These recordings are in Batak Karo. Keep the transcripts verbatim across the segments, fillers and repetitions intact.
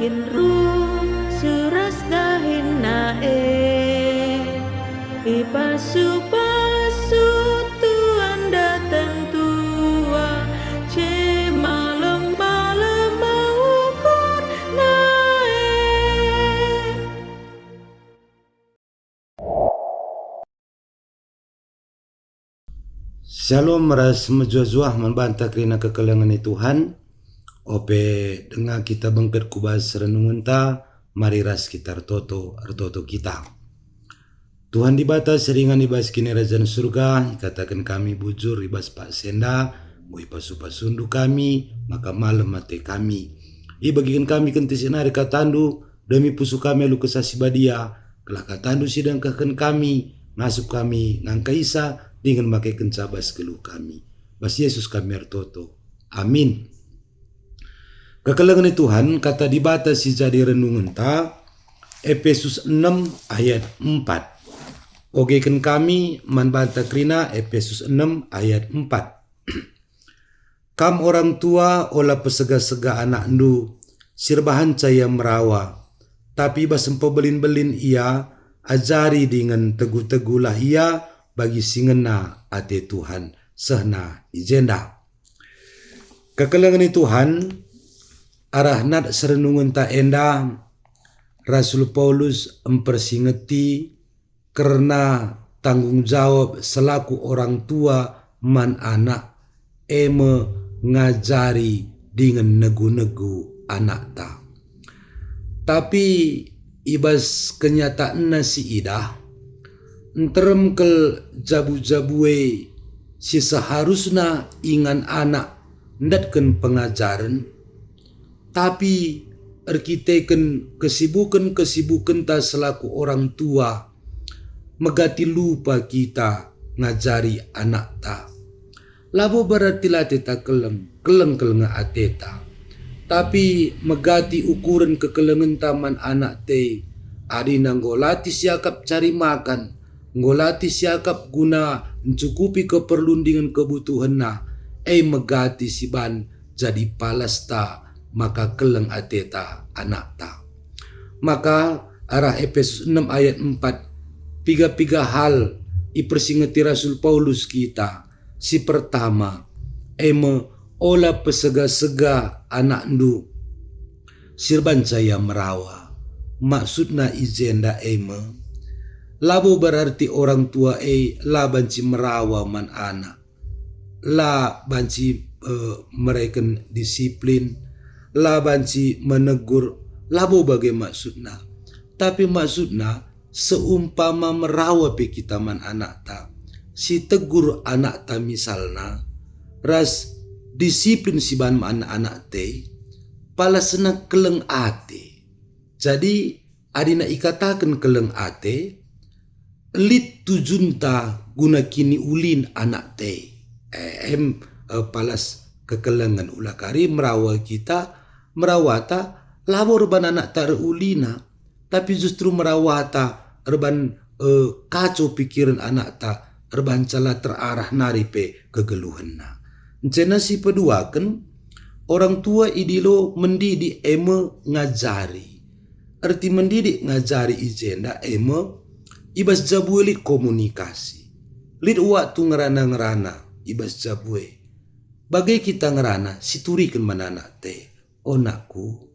Ruh suras dahinna e, ipasu-pasu Tuhan dateng tua, je malem-malem ukurna e. Shalom ras mejuah-juah man banta kerina kekelengen ni Tuhan. Ope denga kita bengket ku bas renungenta, mari ras kita ertoto, ertoto kita. Tuhan Dibata si ringan i bas Kinirajan Surga, ikataken kami bujur i bas paksa enda, enggo ipasu-pasundu kami, maka malem ate kami. Ibagiken kami kentisik nari kataNdu, demi pusuh kami alu Kesah Si Badia, gelah kataNdu si dengkehken kami, ngasup kami ngangkaisa dingen makekenca bas geluh kami. Bas Jesus kami ertoto. Amin. Kekelengen ni Tuhan, kata Dibata si jadi renungenta, Epesus enem ayat empat. Ogeken kami man banta kerina Epesus enem ayat empat. Kam orang tua, ola pesega-sega anakndu, si erbahanca ia merawa, tapi bas mpebelin-belin ia, ajari dingen tegu-tegulah ia bagi si ngena ate Tuhan, sehna i jenda. Kekelengen ni Tuhan, arah nat serenungenta enda, Rasul Paulus mpersingeti kerna tanggung jawab selaku orang tua man anak, e me ngajari dingen negu-negu anakta. Tapi i bas kenyataenna si idah, nterem kal jabu-jabu e si seharusna ingan anak ndatken pengajaren, tapi erkiteken kesibuken-kesibukenta selaku orang tua, megati lupa kita ngajari anakta. Labo berarti la ateta keleng, keleng-keleng ateta. Tapi megati ukuren kekelengenta man anakta e, adina enggo latih siakap cari makan, enggo latih siakap guna ncukupi keperlun dingen kebutuhenna, e megati si ban jadi palasta maka keleng ateta anakta. Maka arah Epesus enem ayat empat, piga-piga hal ipersingeti Rasul Paulus kita. Si pertama, e me ola pesega-sega anakndu si erbanca ia merawa. Maksudna i jenda e me, labo berarti orang tua e la banci merawa man anak, la banci, eh, mereken disiplin, la banci menegur, labo bage maksudna. Tapi maksudna, seumpama merawa pe kita man anakta, si tegur anakta misalna, ras disiplin si ban man anakta e, palasna keleng ate. Jadi, adina ikataken keleng ate, lit tujunta guna kiniulin anakta e. Em, eh, palas kekelengen ula kari merawa kita, merawata labo erban anakta erulina, tapi justru merawata erban, eh, kaco pikiren anakta, erbanca la terarah nari pe kegeluhenna. Encena si peduaken, orang tua idilo mendidik e me ngajari. Erti mendidik ngajari i jenda e me, i bas jabu e lit komunikasi. Lit waktu ngerana-ngerana i bas jabu e. Bage kita ngerana, situriken man anakta e, "O nakku,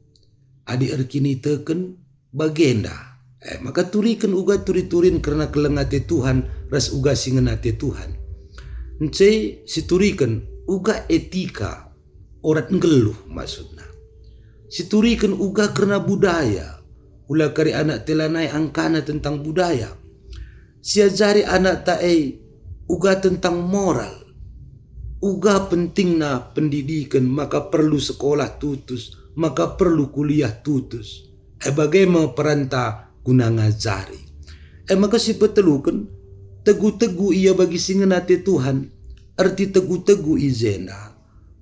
adi erkiniteken bagenda." Eh, maka turiken uga turi-turin kerna keleng ate Tuhan ras uga si ngena ate Tuhan. Ence situriken uga etika, orat nggeluh maksudna. Situriken uga kerna budaya, ula kari anakta e lanai angkana tentang budaya. Siajari anakta e uga tentang moral. Uga pentingna pendidiken, maka perlu sekolah tutus, maka perlu kuliah tutus. E bage me peranta guna ngajari. E maka si peteluken, tegu-tegu ia bagi si ngena ate Tuhan. Erti tegu-tegu i jenda,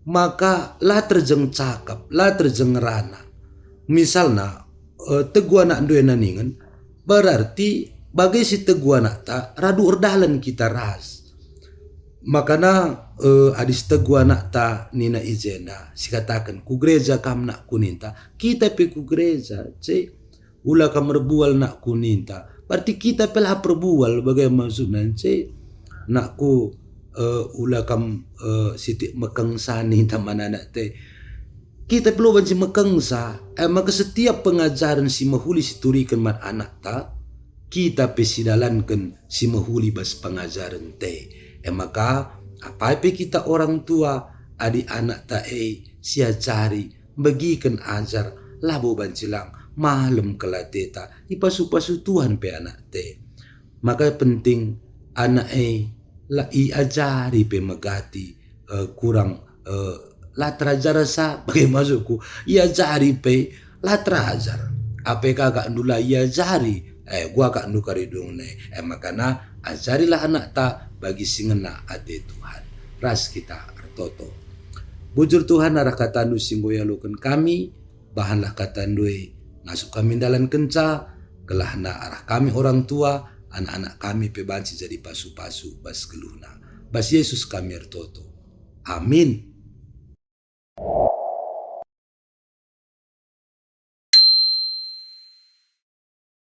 maka la terjeng cakap, la terjeng ngerana. Misalna, eh, tegu anakndu e naningen, berarti bage si tegu anakta radu erdalan kita ras. Makana, eh, adi sitegu anakta nina i jenda, sikataken, "Ku gereja kam, nakku," ninta, "Kita pe ku gereja, ce. Ula kam erbual, nakku," ninta. Berarti kita pe la perbual, bage maksudna, ce. "Nakku, eh, ula kam, eh, sitik mekengsa," ninta man anakta e. Kita pe la banci mekengsa, e maka setiap pengajaren si mehuli si turiken man anakta, kita pe sidalanken si mehuli bas pengajarenta e. E maka, apai pe kita orang tua, adi anakta e siajari, begiken ajar, labo banci lang, malem kal ateta, ipasu-pasu Tuhan pe anakta e. Maka penting anak e la iajari pe megati, eh, kurang, eh, la terajar sa, bage maksudku, iajari pe la terajar. Apai kakakndu la iajari, eh, gua kakakndu kari dungna e. Eh, makana ajarilah anakta bagi si ngena ate Tuhan. Ras kita ertoto. Bujur Tuhan, arah katandu si enggo ialoken kami, bahanlah katandu e ngasup kami ndalankenca, gelahna arah kami orang tua, anak-anak kami pe banci jadi pasu-pasu bas geluhna. Bas Yesus kami ertoto. Amin.